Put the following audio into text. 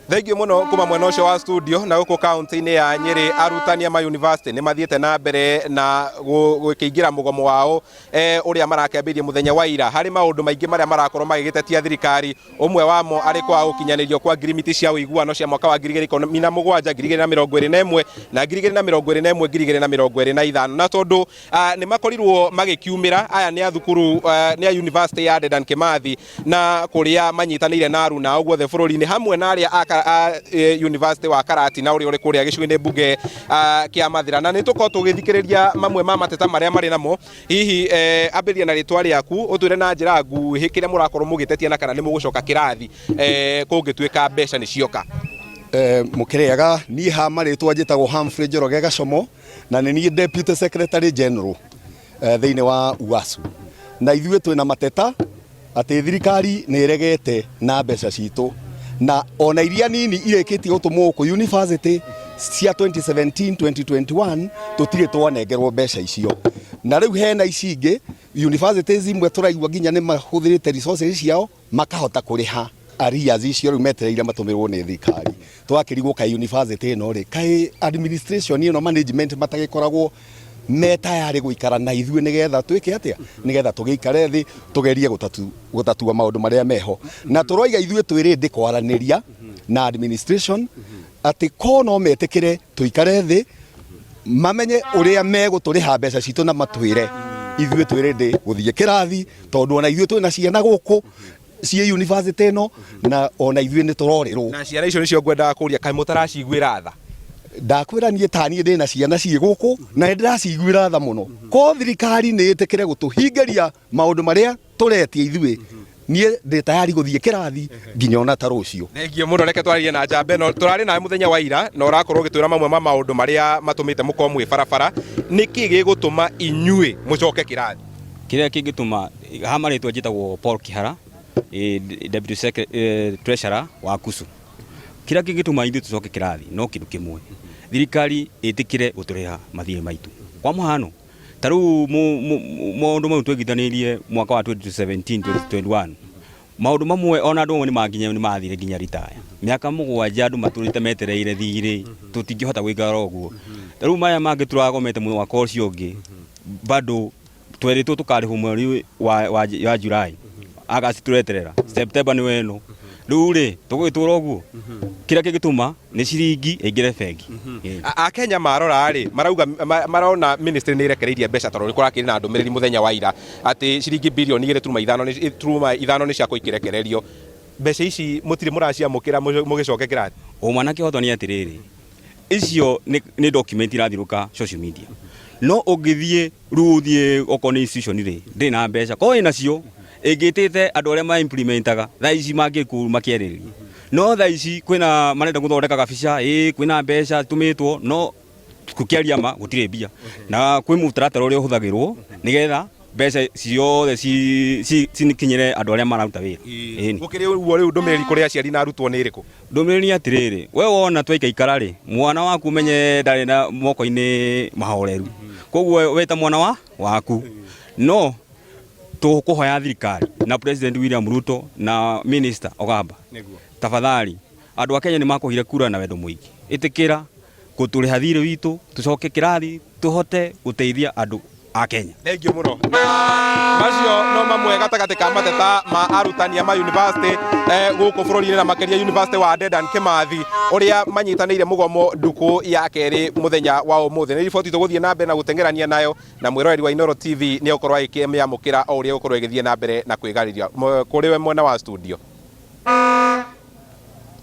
Thengiũ mũno kuma mwena ũcio wa studio. Na gũkũ kaunti-inĩ ya Nyĩrĩ, arutani a ma university nĩ mathiĩte na mbere na gũkĩingĩra mũgomo wao ũrĩa marakĩambĩrĩirie mũthenya wa ira, harĩ maũndũ maingĩ marĩa marakorwo magĩgĩtetia thirikari, ũmwe wamo arĩ kwaga gũkinyanĩrio kwa ngirimiti cia ũiguano cia mwaka wa 2017, 2021 na 2021, 2025. Na tondũ nĩ makorirwo magĩkiumĩra, aya nĩ a thukuru, nĩ a university ya Dedan Kimathi, na kũrĩa manyitanĩire na aruna ao guothe bũrũri-inĩ, hamwe na arĩa a university wa Karatina ũrĩa ũrĩ kũrĩa gĩcigo-inĩ mbunge kĩa Mathĩra. Na nĩ tũkorwo tũgĩthikĩrĩria mamwe ma mateta marĩa marĩ namo. Hihi ambĩrĩria na rĩtwa rĩaku, ũtwĩre na njĩra nguhĩ kĩrĩa mũrakorwo mũgĩtetia na kana nĩ mũgũcoka kĩrathi kũngĩtuĩka mbeca nĩ cioka. Mũkĩrĩaga, niĩ ha marĩtwa njĩtagwo Humphrey Njoroge Gacomo, na nĩ niĩ Deputy Secretary General thĩinĩ wa UASU. Na ithuĩ twĩna mateta atĩ thirikari nĩ ĩregete na mbeca citũ, na ona iria nini irĩkĩtie gũtũmwo gũkũ university cia 2017 2021, tũtirĩ twanengerwo mbeca icio. Na rĩu hena ici ingĩ universities imwe tũraigua nginya nĩ mahũthĩrĩte resources ciao makahota kũrĩha arrears icio, rĩu metereire matũmĩrwo nĩ thirikari. Twakĩrigwo kaĩ university ĩno rĩ, kaĩ administration ĩno, management matagĩkoragwo me tayarĩ gũikara na ithuĩ nĩgetha twĩke atĩa, nĩgetha tũgĩikare thĩ tũgerie gũtatua maũndũ marĩa meho. Na tũroiga ithuĩ twĩ ready kwaranĩria na administration, atĩ ko no metĩkĩre tũikare thĩ mamenye ũrĩa megũtũrĩha mbeca citũ na matwĩre, ithuĩ twĩ ready gũthiĩ kĩrathi, tondũ ona ithuĩ twĩna ciana gũkũ ciĩ university ĩno, na ona ithuĩ nĩ tũrorĩrwo. Na ciana icio nĩcio ngwendaga kũria, kaĩ mũtaraciguĩra tha? Ndakwĩra, niĩ ta niĩ ndĩna ciana ciĩ gũkũ na nĩ ndĩraciguĩra tha mũno. Ko thirikari nĩ ĩtĩkĩre gũtũhingĩria maũndũ marĩa tũretia ithuĩ, niĩ ndĩ tayari gũthiĩ kĩrathi nginya ona ta rũciũ. Thengiũ mũno. Reke twarĩrie na njamba ĩno tũrarĩ nawe mũthenya wa ira, na ũrakorwo ũgĩtwĩra mamwe ma maũndũ marĩa matũmĩte mũkorwo mwĩ barabara. Nĩkĩ gĩgũtũma inyuĩ mũcoke kĩrathi? Kĩrĩa kĩngĩtũma, ha marĩtwa njĩtagwo Paul Kihara, Deputy Treasurer wa KUSU. Kĩrĩa kĩngĩtũma ithuĩ tũcoke kĩrathi no kĩndũ kĩmwe, thirikari ĩtĩkĩre gũtũrĩha mathirĩ maitũ. Kwa mũhano, ta rĩu maũndũ mau twegithanĩirie mwaka wa 2017 2021, maũndũ mamwe ona andũ amwe nĩ mathire nginya ritaya. Mĩaka 7 andũ matũrĩte metereire thirĩ, tũtingĩhota gũikara ũguo. Ta rĩu maya mangĩ tũragomete mwaka ũcio ũngĩ, bado twerĩtwo tũkarĩhwo mweri wa July, August tũreterera, September nĩ weno. Rĩu rĩ, tũgũgĩtũra ũguo? Kĩrĩa kĩngĩtũma nĩ ciringi ĩingĩre bengi. Akenya marora rĩ, marauga marona ministry nĩ ĩrekereirie mbeca, tondũ nĩ kũrakĩrĩ na ndũmĩrĩri mũthenya wa ira atĩ ciringi birioni 2.5 nĩ ciakorwo ikĩrekererio. Mbeca ici mũtirĩ mũraciamũkĩra mũgĩcoke kĩrathi? Ũma na kĩhoto nĩ atĩrĩrĩ, icio nĩ document irathiũrũka social media, no ũngĩthiĩ rĩu ũthiĩ okorwo nĩ institution rĩ, ndĩrĩ na mbeca. Korwo ĩnacio ĩngĩtĩte andũ arĩa ma implementaga thaa ici mangĩkũ makĩarĩrĩria, no thaa ici kwĩna marenda gũthondeka gabica ĩ kwĩna mbeca tũmĩtwo, no gũkĩaria ma gũtirĩ mbia, na kwĩ mũtaratara ũrĩa ũhũthagĩrwo nĩgetha mbeca ciothe cikinyĩre andũ arĩa mararuta wĩra. Ĩni. Gũkĩrĩ ũguo, rĩu ndũmĩrĩri kũrĩ aciari na arutwo nĩ ĩrĩkũ? Ndũmĩrĩri nĩ atĩrĩrĩ, we wona twaikaikara rĩ, mwana waku ũmenye ndarĩ na moko-inĩ mahoreru, koguo we ta mwana wa waku no tũkũhoya thirikari na President William Ruto na Minister Ogamba, tafadhali, andũ a Kenya nĩ makũhire kura na wendo mũingĩ, ĩtĩkĩra gũtũrĩha thirĩ witũ tũcoke kĩrathi tũhote gũteithia andũ a Kenya. Thengiũ mũno. Na macio no mamwe gatagatĩ ka mateta ma arutani a ma university gũkũ bũrũri-inĩ, na makĩria University wa Dedan Kimathi, ũrĩa manyitanĩire mũgomo ndukũ ya kerĩ mũthenya wa ũmũthĩ. Nĩ riboti tũgũthiĩ na mbere na gũteng'erania nayo, na mwĩroreri wa Inooro TV nĩ egũkorwo agĩkĩmĩamũkĩra o ũrĩa ĩgũkorwo ĩgĩthiĩ na mbere na kwĩgarĩria. Kũrĩ we mwena wa studio.